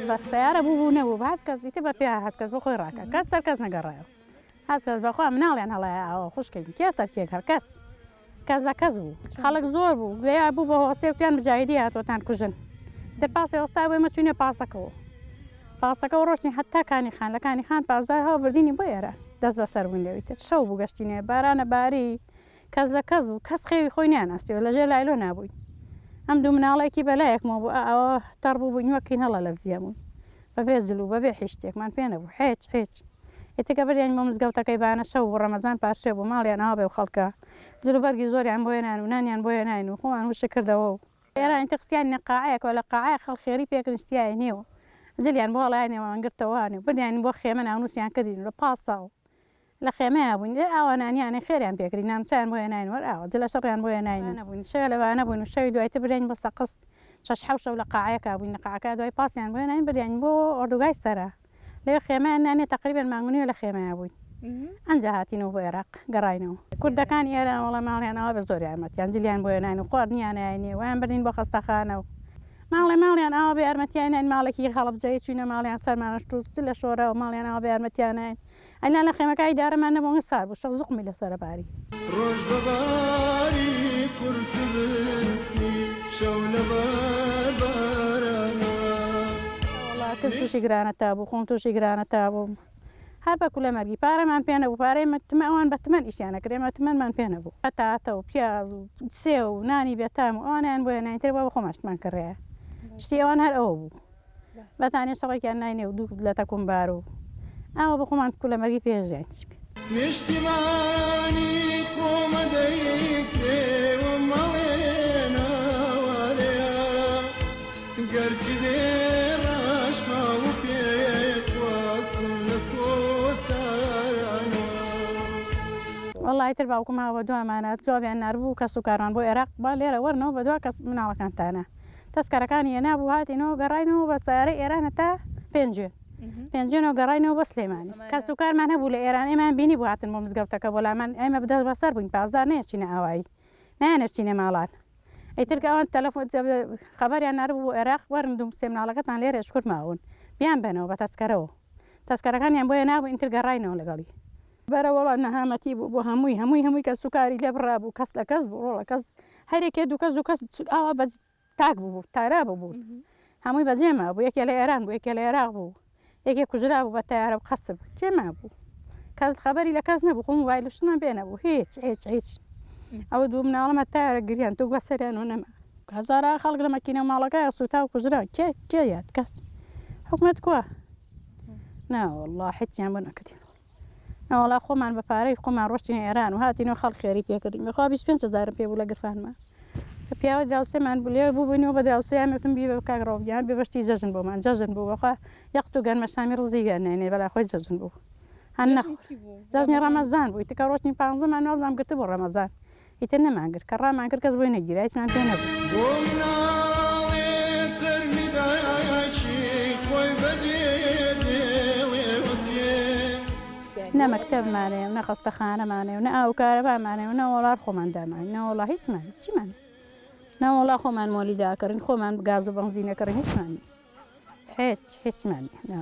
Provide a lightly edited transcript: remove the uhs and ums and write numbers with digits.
بە سەیارە بوو بوو نەبوو بە هەچ کەس دیتە بە پێ هەچ کەس بۆ خۆی ڕاکە کەس سەر کەس نەگەڕایەوە هەچ کەس بەخوا مناڵیان هەڵایە ئاوە خوشکم کێ سەر کێ گەڕ کەس کەس لە کەس بوو خەڵک زۆر بوو لێیا بوو بە هۆسێ وتیان مجاهیدی هاتووەتان کوژن تر پاسێ وەستا بوو ئێمە چووینە پاسەکەوە پاسەکەەوە ڕۆشتین حتا کانی خان لە کانی خان پاسدار هەوە بردینی بۆ ئێران دەست بەسەر بووین لەوی تر شەو بوو گەشتینێ بارانە باری کەس لە کەس بوو کەس خێوی خۆی نیاناسیەوە لەژێر لایلۆ نابووین ئەم دوو مناڵێکی بەلایەکمەوە بوو ئەوە تەڕ بوو بووین وەکین هەڵە لەرزیە بووین بەبێ جل و بەبێ هیچ شتێکمان پێ نەبوو هیچ هیچ ئیتر کە بردیان بۆ مزگەوتەکەی بانە شەو بوو ڕەمەزان پارشێو بوو ماڵیان ئاوا بێ و خەڵکە جل و بەرگی زۆریان بۆ هێنان و نانیان بۆ هێناین و خۆمان وشک کردەوە و ئێران ئیتر خستیانینە قاعەیەک و لە قاعەیەک خەڵک خێری پێکردین شتیای نێ و جلیان بۆ هەڵایانەوە گرتەوە و بردیانین بۆ خێمە ناونووسیان کردین و لە پاسا و لە خێمەیا بووین لێ ئاوا نانیانێ خێریان پێ کردین نان چایان بۆ هێناین وەر ئاوا جلە شەڕیان بۆ هێناین و بووین شەوێ لە بانە بووین و شەوی دوایتر بردیانین بۆ سەقز شەش حەوت شەو لە قاعەیەکا بووین لە قاعەکە دوای پاسیان بۆ هێناین بردیانین بۆ ئۆردوگای سەرا لەوێ خێمەیان نانێ تەقریبەن مانگ و نیوە لە خێمەیا بووین ئەنجا هاتینەوە بۆ ئێراق گەڕاینەوە کوردەکانی ئێران وەڵا ماڵیان ئاوا بێ زۆر یارمەتیان جلیان بۆ هێناین و خواردنیان ناینێ وایان بردین بۆ خەستەخانە و ماڵێ ماڵیان ئاوا بێ یارمەتیان ناین ماڵێکی هەڵەبجەیی چووینە ماڵیان سەرمان ئەشت و جلە شۆرا و ماڵیان ئاوا بێ یارمەتیان ناین ئەنا لە خێمەکە ئیدارەمان نەبوو ئەنگە سار بوو شەو زوقمی لەسەرە باری. ڕۆژ بە باری قورس برسی شەو لەبەر بارانا. وەڵا کز توشی گرانە تا بوو خۆم توشی گرانە تا بووم هەر بە کولە مەرگی پارەمان پێ نەبوو پارەی مە تمە ئەوان بە تمەن ئیشیان ئەکرد ئێمە تمەنمان پێ نەبوو پەتاتە و پیاز و سێو و نانی بێتام و ئەوانەیان بۆ هێناین تر بە خۆمان شتمان کڕیایە شتی ئەوان هەر ئەوە بوو. بەتانیە شەڕێکیان ناینێ و دوو لەتە کومبار و ئاوا بە خۆمان کولەمەرگی پێ ژیاین چی بکەین. نیشتیمانی خۆمە دەیکرێوە مەڵێن ئاوارەیە گەرچی بێ ڕاشماو و پێخواسم لە کۆسارانە. وەڵا ئیتر باوکم هاوە دوامانە جوابیان ناربوو کەس و کارمان بۆ ئێراق با لێرە وەرنەوە بەدوا کەس مناڵەکانتانە. تەسکەرەکانی هێنابوو هاتینەوە گەڕاینەوە بە سەیارەی ئێران هەتا پێنجوێن پێنجوێنەوە گەڕاینەوە بۆ سلێمانی کەس و کارمان هەبوو لە ئێران ئێمان بینی بوو هاتن بۆ مزگەوتەکە بۆ لامان ئێمە بدەست بەسەر بووین پاسدار نەیەچینە ئاوایی نایانە بچینە ماڵان ئیتر کە ئەوان تەلەفۆن خەبەریان ناربوو بۆ عێراق وەرن دوو سێ مناڵەکەتان لێرە شکور ماون بیان بەنەوە بە تەسکەرەوە تەسکەرەکانیان بۆ هێنابوو ئیتر گەڕاینەوە لەگەڵی بەرە وەڵا نەهامەتی بوو بۆ هەمووی هەمووی هەمووی کەس و کاری لێ بڕابوو کەس لە کەس بوو ڕۆڵە کەس هەرێکێ دوو کەس دوو کەس ئاوا بە تاک بوو تارا ببوون هەمووی بەجێ مابوو یەکێ لە ئێران بوو یەکێ لە عێراق بوو یەکێ کوژرا بوو بە تەیارە و قەسب کێ مابوو کەس خەبەری لە کەس نەبوو خۆ موبایل و شتمان پێ نەبوو هیچ هیچ هیچ ئەوە دوو مناڵمە تارە گریان تو بەسەریان و نەما هەزارا خەڵک لە مەکینە و ماڵەکە سوتا و کوژرا کێ کێ یاد کەس حکومەت کوا نا والله هیچیان بۆ نەکردین نەوەڵا خۆمان بە پارەی خۆمان ڕۆشتینە ئێران و هاتینەوە خەڵک خێری پێکردین بەخوا 25 هەزارم پێ بوو لە گرفانما کە پیاوە دراوسێمان بوو لێ بوو بووینەوە بە دراوسێیان وتم بیبە کاک ڕەوف گیان بێ بەشتی جەژن بۆمان جەژن بوو بەخوا یەک قوتوو گەنمەشامی ڕزی گەن نەینێ بەلا خۆی جەژن بوو هەر نەخ جەژنی ڕەمەزان بوو ئیتر کە ڕۆشتین پانزەمان وابزانم گرتبوو ڕەمەزان ئیتر نەمانگرت کە ڕامان کرد کەس بۆی نەگیرا هیچمان پێ نەبوو. بۆ مناڵێ تەرمی دایکی خۆی بەجێ دێڵێ و چێ. نە مەکتەبمان هەیە و نە خەستەخانەمان هەیە و نە ئاو و کارەبامان هەیە و نە وەڵا هەر خۆمان داماوین نە وەڵا هیچمان نیە چیمان هەیە نە وەڵا خۆمان مۆلیدە ئەکڕین خۆمان گاز و بەنزین ئەکڕین هیچمان نیە هیچ هیچمان نیە.